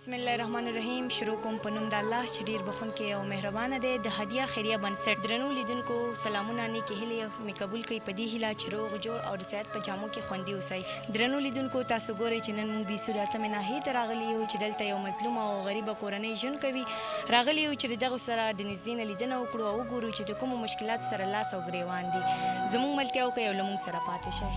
بسم الله الرحمن الرحیم. شروع کوم په نوم د الله چې ډیر بخښونکی او مهربان دی. د هدیه خیریه بنسټ درنو لیدونکو سلامونه، نیکې هیلې مې قبول کړئ، په دې هیله چې روغ جوړ او د صحت په جامو کې خوندي اوسئ. درنو لیدونکو، تاسو ګورئ چې نن موږ بیسور اتمې ناحیې ته راغلي یو چې دلته یو مظلومه او غریبه کورنۍ ژوند کوي. راغلي یو چې د دغو سره د نږدې نه لیدنه وکړو او وګورو چې د کومو مشکلاتو سره لاس او ګریوان دي. زموږ ملتیا وکړئ او له موږ سره پاتې شئ.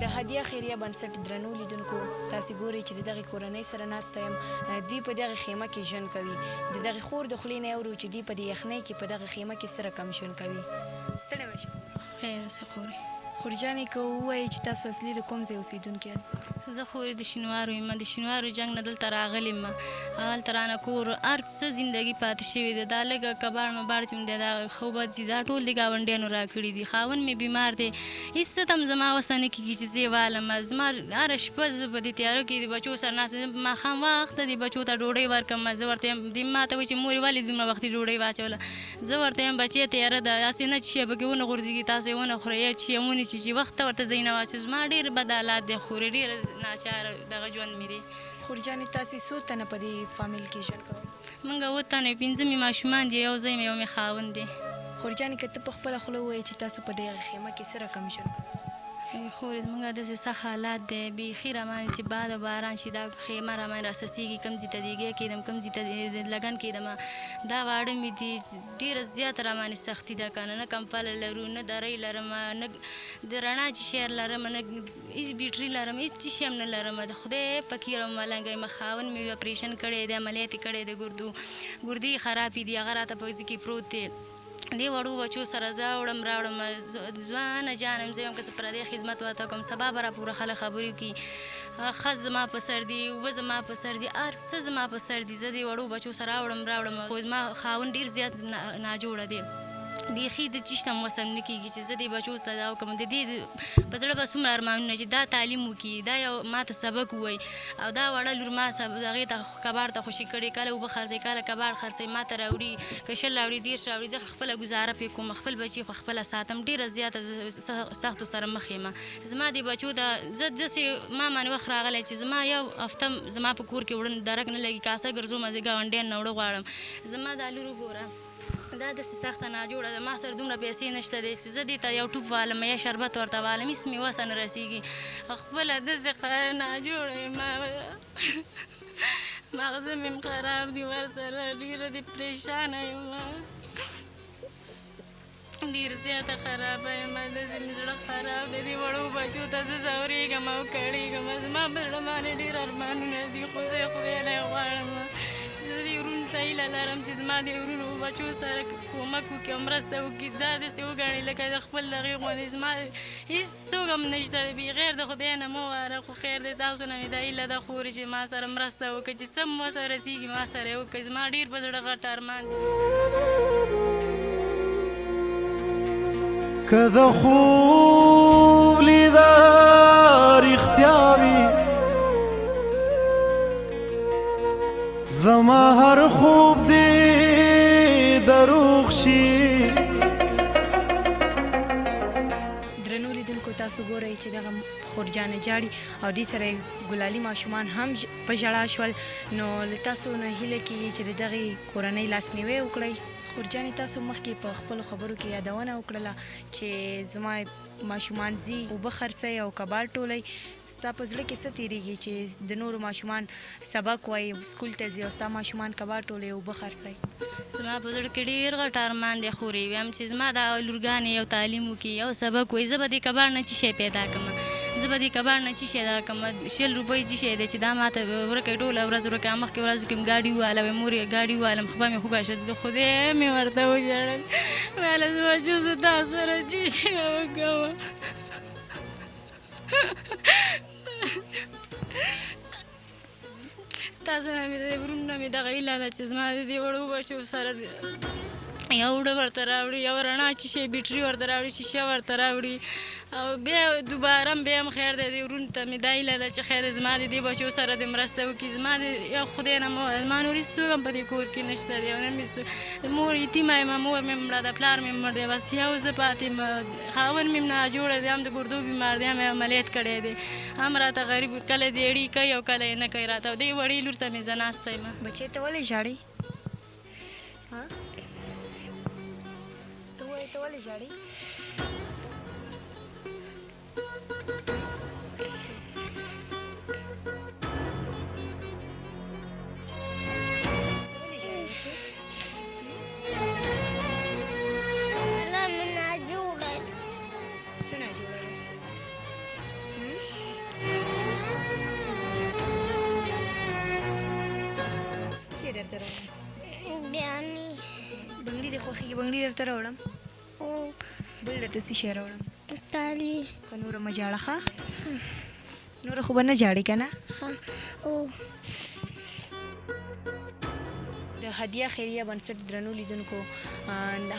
د هدیه خیریه بنسټ درنو لیدونکو، تاسې ګورئ چې د دغې کورنۍ سره ناسته یم. دوی په دغې خیمه کې ژوند کوي. د دغې خور د خولې نه اورو چې دوی په دې یخنۍ کې په دغه خیمه کې څه رقم ژوند کوي. ستړی مه شئ. خیر اوسې خورې. خورجانې، که ووایئ چې تاسو اصلي د کوم ځای اوسېدونکي یاست؟ زه خورې د شینوارو یم. د شینوارو جنګ نه دلته راغلې یم. هلته رانه کور هر څه زندګي پاتې شوې ده. دا لږه کباړ مباړ چې مې دی، دا ښه بد دي، دا ټول د ګاونډیانو راکړي دي. خاوند مې بیمار دی، هېڅ څه ته هم زما وسه نه کېږي چې زه یې والم. زما هره شپه زه په دې تیاره کې د بچو سره ناسته یم. ماښام وخته د بچو ته ډوډۍ ورکړم. زه ورته یم، دی ماته وایي چې مورې ولې دومره وختي ډوډۍ واچوله؟ زه ورته یم بچیه تیاره ده، هسې نه چې شی پکې ونه غورځېږي، تاسو یې ونه خورئ یا چې یې ونیسي چې وخت ته ورته ځای نه واچوم. زما ډېر بد حالات دی خورې، ډېر ناچاره دغه ژوند مې دی. خورجانې، تاسې څو تنه په دې فامیل کې ژوند کوئ؟ موږ اووه تنه یو، پنځه مې ماشومان دي، یو زوی مې، یو مې خاوند دی. خورجانې، که ته په خپله خوله ووایې چې تاسو په دغه خیمه کې څه رقم ژوند کوئ؟ خورې زموږ داسې سخت حالات دی، بیخي راباندې چې باد او باران شي دا خیمه راباندې راسسېږي. کوم ځای ته دیګی کېدم، کوم ځای ته لګن کېدم، دا واړه مې دي. ډېره زیاته راباندې سختي ده که نه، نه کمپله لرو، نه درۍ لرم، نه د رڼا چې شی لرم، نه هېڅ بیټري لرم، هېڅ څه شی هم نه لرم. د خدای فقیر او ملنګ یم. خاوند مې اپریشن کړی دی، عملیات یې کړی دی، ګردې یې خرابې دي، هغه راته په ځای کې پروت دی. دې وړو بچو سره زه وړم راوړم. ځوانه جان یم زه، یم که څه پردی خدمت ورته وکړم، سبا به راپورې خلک خبرې وکړي. ښځ زما په سر دي، اوبه زما په سر دي، هر څه زما په سر دي. زه دې وړو بچو سره راوړم راوړم. خو زما خاوند ډېر زیات ناجوړه دی، بیخي د چیش ته هم وسه نه کېږي چې زه دې بچو ته دا وکړم. د دې په زړه به څومره ارمانونه چې دا تعلیم وکړي، دا یو ما ته سبق ووایي. او دا وړه لور ما هغې ته کباړ ته خوشې کړې، کله اوبه خرڅوي، کله کباړ خرڅوي، ما ته راوړي، که 20 راوړي، 30 راوړي، زه خپله ګزاره پرې کوم، خپل بچي خو خپله ساتم. ډېره زیاته سختو سره مخ یم. زما دې بچو ته زه داسې ما باندې وخت راغلی چې زما یو هفته زما په کور کې وړن درک نه لګي، کاسه ګرځوم، زه ګاونډیان نه اوړه غواړم. زما دا لور وګوره، دا داسې سخته ناجوړه ده، ما سره دومره پیسې نشته دی چې زه دې ته یو ټوپ والم یا شربت ورته والم، هېڅ مې وسه نه رسېږي. خپله داسې ناجوړه یم، ماغزه مې هم خراب دي، ورسره ډېره دې پرېشانه یم، ډېر زیاته خرابه یم. داسې مې زړه خراب دی، دې وړو بچو ته زه ځورېږم او کړېږم. زما په زړه باندې ډېر ارمانونه دي، خو زه یې خدای نه غواړم. زه دې وروڼو ته هیله لرم چې زما دې وروڼو بچو سره کومک وکړي او مرسته وکړي. دا داسې وګڼي لکه د خپل دغې غوندې، زما هېڅ څوک هم نشته بغیر د خدای نه مه واره. خو خیر دی، تاسو نه مې دا هیله ده خورې چې ما سره مرسته وکړي، چې څه مو وسه رسېږي ما سره یې وکړي. زما ډېر په زړه غټ ارمان دی. که د خوب لیده رښتیا وي، زما هر خوب دې دروغ شي. درنو لیدونکو، تاسو ګورئ چې دغه خورجانې ژاړي او دې سره ګلالي ماشومان هم په ژړا شول. نو له تاسو نه هیله کېږي چې د دغې کورنۍ لاسنیوی وکړئ. خورجانې، تاسو مخکې په خپلو خبرو کې یادونه وکړله چې زما ماشومان ځي اوبه خرڅوي او کباړ ټولوي. ستا په زړه کې څه تېرېږي چې د نورو ماشومان سبق وایي، سکول ته ځي او ستا ماشومان کباړ ټولوي، اوبه خرڅوي؟ زما په زړه کې ډېر غټ ارمان دی خورې، وایم چې زما دا لورګانې یو تعلیم وکړي، یو سبق وایي. زه به دې کباړ نه څه شی پیدا کړم؟ زه زه به دې کباړ نه چی شی دا کوم 20 روپۍ چی شی دی چې دا ماته ورکوي، ټوله ورځ ورکوي. مخکې ورځو کې مې ګاډي وواله، وایي مور یې ګاډي ووالم، خپه مې خوږه شوه. د خدای مې ورته وژړل، ویل زما چې زه تا سره چی شی وکړم. تاسو نه مې د ورونو نه مې دغه هیله ده چې زما د دې وړو بچو سره یو اوړه ورته راوړي، یو رڼا چې شی بیټري ورته راوړي، شیشه ورته راوړي، او بیا دوباره هم بیا هم خیر دی. دې ورونو ته مې دا هیله ده چې خیر دی زما د دې بچو سره دې مرسته وکړي. زما د یو خدای نه زما نور هېڅوک هم په دې کور کې نشته دی، او نه مې مور یتیمه یم، مور مې مړه ده، پلار مې مړ دی، بس یو زه پاتې یم. خاوند مې ناجوړه دی، هم د ګردو بیمار دی، هم یې عملیات کړی دی، هم راته غریب کله دیړي کوي او کله یې نه کوي راته. دې وړې لور ته مې زه ناسته یم. بچې ته ولې ژاړې؟ ها ته وایې ته ولې ژاړې؟ الله مې ناجوړه ده. څه ناجوړه ده؟ څه شی درته راوړم؟ جامې. بنګړي دې خوښېږي؟ بنګړي درته راوړم؟ بل درته څه شی راوړم؟ کالي. ښه نوره مه ژاړه، ښه نوره خو به نه ژاړې که نه؟ ښه. د هدیه خیریه بنسټ درنو لیدونکو،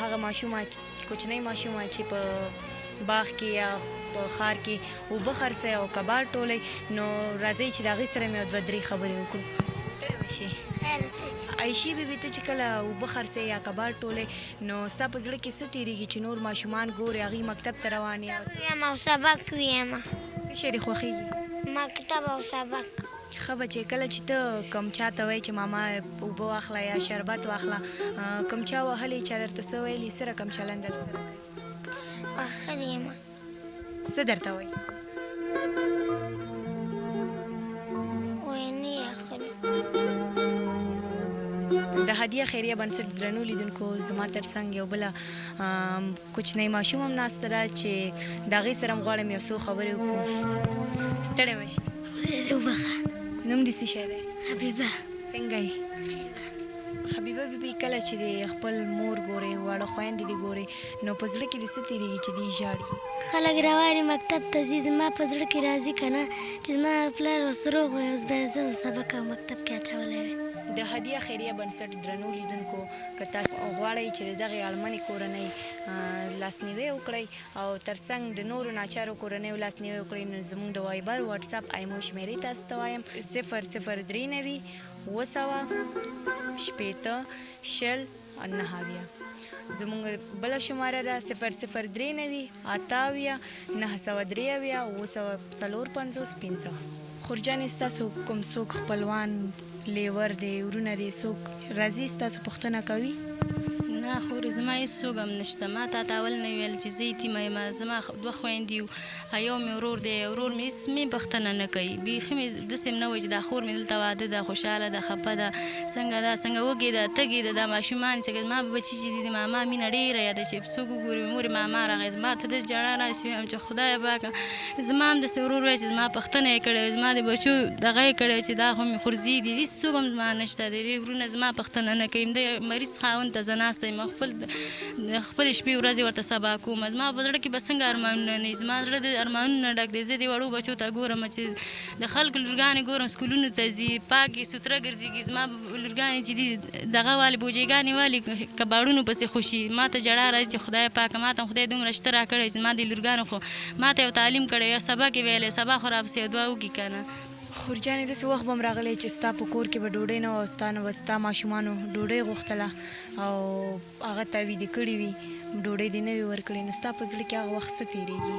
هغه ماشومه کوچنۍ ماشومه چې په باغ کې یا په ښار کې اوبه خرڅوي او کباړ ټولوي، نو راځئ چې د هغې سره مې یو دوه درې خبرې وکړو. ستړې مه شې عایشې بي بي، ته چې کله اوبه خرڅوې یا کباړ ټولوې نو ستا په زړه کې څه تېرېږي چې نور ماشومان ګورې هغوی مکتب ته روان یې؟ مکتب ویم او سبق ویم. څه شی دې خوښېږي؟ مکتب او سبق. ښه بچې، کله چې ته کوم چا ته وایې چې ماما اوبه واخله یا شربت واخله، کوم چا وهلې، چا درته څه ویلي، څه رقم چلند درسره کوي؟ وهلې یم. څه درته وایي؟ وایي نه یې اخلو. د هدیه خیریه بنسټ درنو لیدونکو، زما ترڅنګ یو بله کوچنۍ ماشوم هم ناسته ده چې د هغې سره هم غواړم یو څو خبرې وکړو. ستړی مه شې. خدای دې وبخښه. نوم دې څه شی دی؟ حبیبه. څنګه یې؟ حبیبه بي بي، کله چې دې خپل مور ګورې، واړه خویندې دې ګورې، نو په زړه کې دې څه تېرېږي چې دې ژاړي؟ خلک روان مکتب ته ځي، زما په زړه کې راځي که نه چې زما پلار اوس روغ وای، اوس به یې زه هم سبق او مکتب کې اچولی وای. د هدیه خیریه بنسټ درنو لیدونکو، که تاسو غواړئ چې د دغې اړمنې کورنۍ لاسنیوی وکړئ او ترڅنګ د نورو ناچارو کورنیو لاسنیوی وکړئ، نو زموږ د وایبر، واتساپ، ایمو شمېرې تاسو ته وایم: 0 0 93 700 60 20 79. زموږ بله شماره ده 0 0 93 78 973 754 5. خورجانې، ستاسو کوم څوک خپلوان، لیور دی، ورونه دی، څوک راځي ستاسو پوښتنه کوي؟ نه خورې، زما هېڅ څوک هم نشته. ما تا ته اول نه ویل چې زه یتیمه یم. زما دوه خویندې یو مې ورور دی، ورور مې هېڅ مې پوښتنه نه کوي، بیخي مې داسې هم نه وایي چې دا خور مې دلته واده ده، خوشحاله ده، خفه ده، څنګه ده، څنګه وږې ده، تږې ده، دا ماشومان څنګه. زما بچي چې دي، د ماما مینه ډېره یاده چې څوک وګوري مورې ماما راغی، زما ته داسې ژړا راشي، وایم چې خدای پاکه زما هم داسې ورور وای چې زما پوښتنه یې کړې وای، زما د بچو دغه یې کړی چې دا خو مې خورزې دي. هېڅ څوک هم زما نشته دی، ورونه زما پوښتنه نه کوي. د مریض خاوند ته زه ناسته یم، خپل خپلې شپې ورځې ورته سبا کوم. زما په زړه کې به څنګه ارمانونه نه وي؟ زما زړه د ارمانونو ډک دی. زه دې وړو بچو ته ګورم چې د خلکو لورګانې ګورم سکولونو ته ځي، پاکې سوتره ګرځېږي. زما لورګانې چې دي دغه والي بوجیګانې والي کباړونو پسې خوشي، ما ته ژړا راځي چې خدای پاکه ما ته خدای دومره شته راکړی چې زما د لورګانو خو ما ته یو تعلیم کړی، یو سبق یې ویلی، سبا خو راپسې یو دعا وکړي که نه. خورجانې، داسې وخت به هم راغلی چې ستا په کور کې به ډوډۍ نه وه او ستا نه به ستا ماشومانو ډوډۍ غوښتله او هغه تا ویده کړي وي، ډوډۍ دې نه وي ورکړې، نو ستا په زړه کې هغه وخت څه تېرېږي؟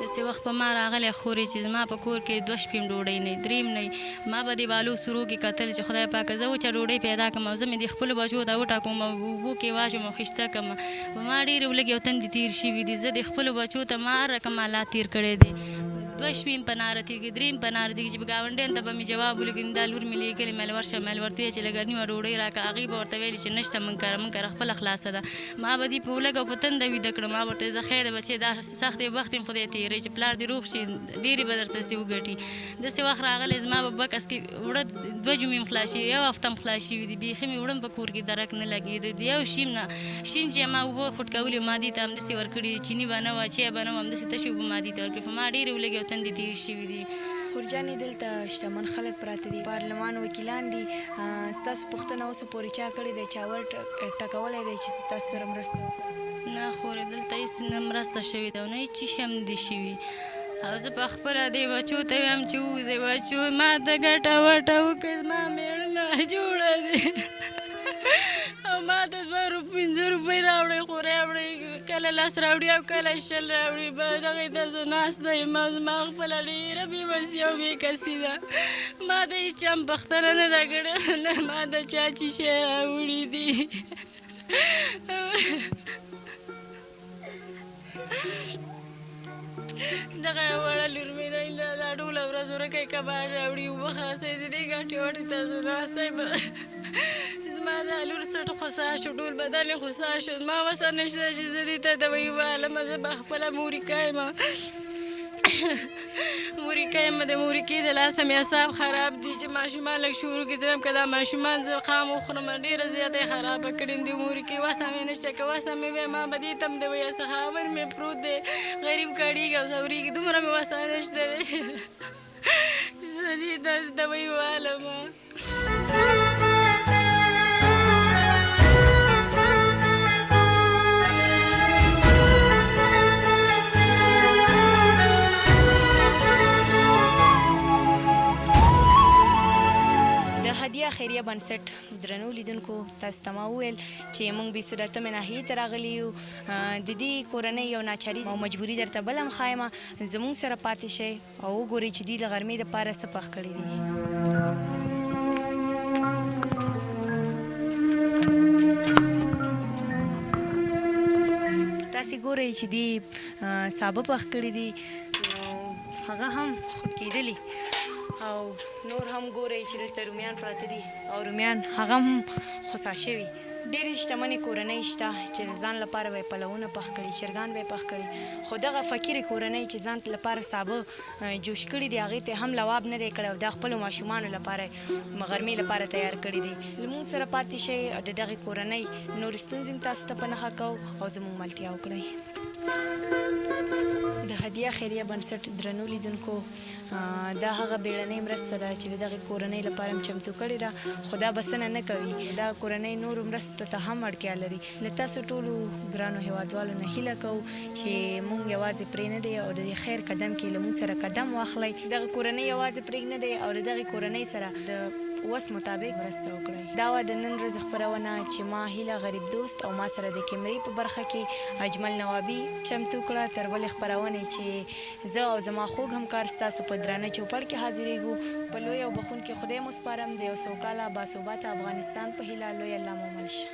داسې وخت په ما راغلی خورې چې زما په کور کې دوه شپې هم ډوډۍ نه، درې هم نه. ما به د بالو سرو کې کتل چې خدای پاکه زه وچه ډوډۍ پیدا کړم او زه مې د خپلو بچو ته وټاکوم او اوبو کې واچوم او خیشته کړم. په ما ډېرې ولږې او تندې تېر شوي دي. زه د خپلو بچو ته ما هر رقم حالات تېر کړی دی. دوه شپې مې په ناره تېرېږي، درې مې په ناره تېرېږي، چې به ګاونډیانو ته به مې جواب ولیکم، دا لور مې لېږلې، مېل ورشه مېل ورته ووایه چې لږه نیمه ډوډۍ راکړه. هغوی به ورته ویلي چې نشته موږ کره، موږ کره خپله خلاصه ده. ما به دې په لږه او په تنده ویده کړم. ما ورته ویل، زه خیر دی بچې، دا سختې وخت هم خدای تېروي، چې پلار دې روغ شي ډېرې به درته څه وګټي. داسې وخت راغلی زما به بکس کې اوړه دوه جمعې هم خلاص شوي، یو هفته هم خلاص شوي دي، بیخي مې اوړه هم په کور کې درک نه لګېده، د یو شي هم نه. شین چې ما اوبه خټکولې ما دې ته همداسې ورکړي، چیني به نه وه، چای به نه وه، همداسې تشې اوبه ما دې ته ورکړې. په ما ډېرې ولږې او تندې تېرې شوي دي. خورجانې دلته شتمن خلک پراته دي، پارلمان وکیلان دي، ستاسو پوښتنه اوسه پورې چا کړې ده، چا ور ټکولی دی چې ستاسو سره مرسته وکړي؟ نه خورې، دلته هېڅ نه مرسته شوې ده او نه هېڅ شي هم نه دي شوي. او زه په خپله دې بچو ته وایم چې ووځئ بچو، ما ته ګټه وټه وکړئ، زما مېړه ناجوړه دی او ما ته دوه پنځه روپۍ راوړئ، خو راوړئ، کله لس راوړي او کله 20 راوړي. به دغې ته زه ناسته یم، زما خپله ډېره بېوسي او بېکسي ده. ما ته هېچا هم پوښتنه نه ده کړې، نه ما ته چا چې شی راوړي دي. دغه یوه وړه لور مې ده، دا ټوله ورځ ورکه یې کباړ راوړي، اوبه خلاصوي، د دې ګټې وټې ته زه ناسته یم. زما دا لور څټ خوسا شو، ټول بدن یې خوسا شو. زما وسه نشته چې زه دې ته دوایي ووالم، زه به خپله مورکه یم، مورکه یم. د مورکې د لاسه مې اعصاب خراب دي چې ماشومان لږ شروع کړي، زه وایم که دا ماشومان زه خام وخورم، ډېره زیاته یې خرابه کړې د مورکې. وسه مې نشته، که وسه مې وی ما به دې ته هم دوایي څه. خاوند مې پروت دی، غریب کړېږي او ځورېږي، دومره مې وسه نشته دی چې زه دې ته دوایي ووالم. د هدیه خیریه بنسټ درنو لیدونکو، تاسو ته ما وویل چې موږ بې اتمې ناحیې ته راغلي یو. د دې کورنۍ یو ناچاري او مجبوري درته بل هم ښایم. زموږ سره پاتې شئ او وګورئ چې دوی له غرمې دپاره څه پخ کړي دي. تاسې ګورئ چې دوی سابه پخ کړي دي، نو هغه هم خټکېدلي، او نور هم ګورئ چې دلته رومیان پراته دي او رومیان هغه هم خوسا شوي. ډېرې شتمنې کورنۍ شته چې د ځان لپاره به یې پلوونه پخ کړي، چرګان به یې پخ کړي، خو دغه فقیرې کورنۍ چې ځان لپاره سابه جوش کړي دي، هغې ته هم لواب نه دی کړی او دا خپلو ماشومانو لپاره غرمې لپاره تیار کړي دي. له موږ سره پاتې شئ او د دغې کورنۍ نورې ستونزې هم تاسو ته په نښه کوو او زموږ ملتیا وکړئ. د هدیه خیریه بنسټ درنو لیدونکو، دا هغه بیړنۍ مرسته ده چې د دغې کورنۍ لپاره هم چمتو کړې ده، خو دا بسنه نه کوي. دا کورنۍ نورو مرستو ته هم اړتیا لري. له تاسو ټولو ګرانو هیوادوالو نه هیله کوو چې موږ یوازې پرې نه دی او د دې خیر قدم کې له موږ سره قدم واخلئ. دغه کورنۍ یوازې پرې نه دی او د دغې کورنۍ سره د وس مطابق مرسته وکړئ. دا وه د نن ورځې خپرونه چې ما هیله غریب دوست او ما سره د کیمرې په برخه کې اجمل نوابي چمتو کړه. تر بلې خپرونې چې زه او زما خوږ همکار ستاسو په درانه چوپړ کې حاضرېږو، په لوی او بخښونکي خدای مو سپارم. د یو سوکاله باثباته افغانستان په هیله، لوی الله مو مل شه.